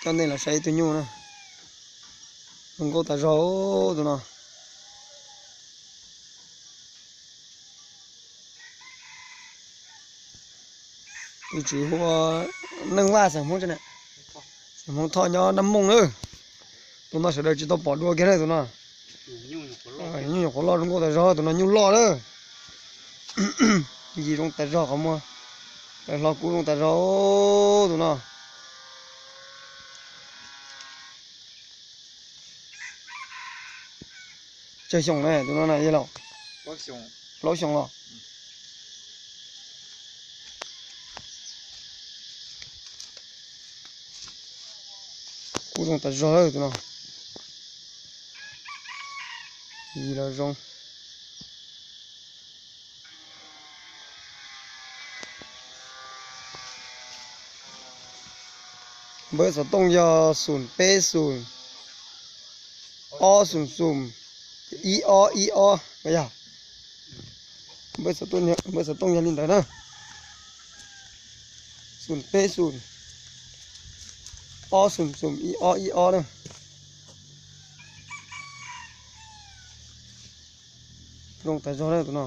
Coj nej los saib ib tug nyuj na. Zoo nkauj tas zog tus no. Tus tswv hu ua Neej Vaj xeem Hmoob, xeem Hmoob Thoj nyob Nab Mooj na. Tus no sawv daws tsis tau pom dua kiag na tus no. Nyuj nyuam qhuav loj zoo nkauj tas zog tus no, nyuj loj na. Yim zoo tas zog qhov muag. Plaws hlo kub zoo tas zog tus no. Tsawg xyoo na tus no na yawg laus? Plaub xyoo los. Kub zoo tas zog tus no. Yim los zoo. Npawb xov tooj yog xoom peb xoom, ob xoom xoom, ib ob ib ob yog. Npawb xov tooj yog li ntawd na. Xoom peb xoom, ob xoom xoom, ib ob ib ob na. Zoo tas zog na tus no.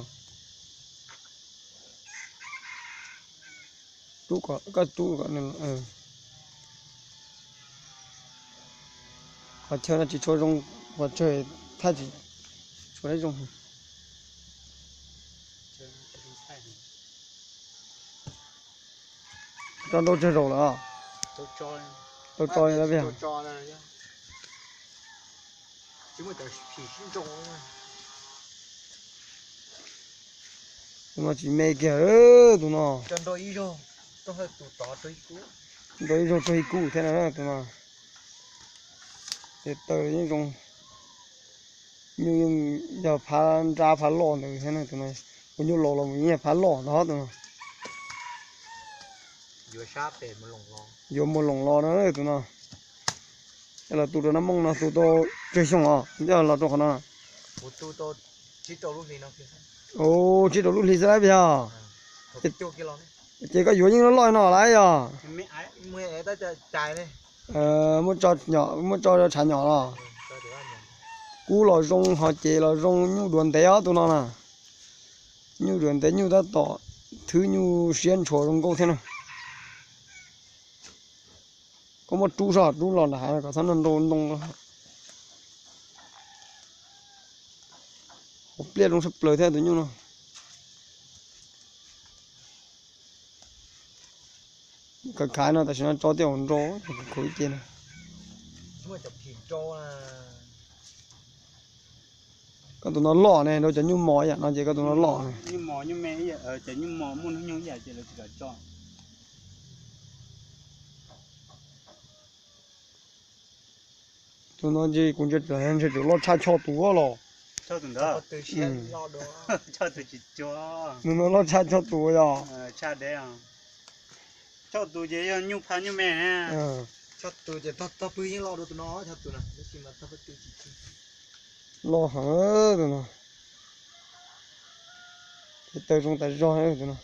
Rub kom, koj rub kom nws, qhov chaw no tsis tshua zoo, qhov chaw thaj tsis tshua zoo. Tso nrau tsawg zaus lawm? Tau tso li. Tus no tsis me kiag tus no. Nrau ib zaug raug ib kub thiab na tus no. Ces taw yeej zoo. Nyuj yeej yog phab nrab phab loj ntawd thiab na tus no. Tus nyuj laus los yeej yog phab loj ntag tus no. Yuav mus loos los na tus no. Los tu rau Nab Mooj no tu tau tsawg xyoo os, los rau qhov no? Tsib rau lub hli xwb lawm yog. Ces koj yuav yeej loj loj no lawm yog. Muab tso tshav nyom los. Kub los zoo ho ces los zoo, nyuj duav ntev ob tus no na. Nyuj duav ntev, nyuj tab tom thwb, nyuj siab ntshua zoo nkauj thiab na. Koj muab rub soj rub los nram hav kom txhob nrau ntoo. Hauv pliaj zoo sab plaws thiab tus nyuj no. Khav khav no tam sim no tso tej zaum nrau, khav ib ce no. Koj tus no loj ne, rau cov nyuj mos ib yam no ces koj tus no loj ne. Cov nyuj mos muaj hnub nyoog ib yam ces lawv tsis kam tso. Tus no ces kuv ntsia ntshe tseem loj tshaj Choj tus los. Tus no loj tshaj Choj tus yog. Choj tus ces yog nyuj phab nyuj me. Choj tus ces tog pw yeej loj dua tus no, Choj tus na. Loj heev tus no. Ces taw zoo tas zog tus no.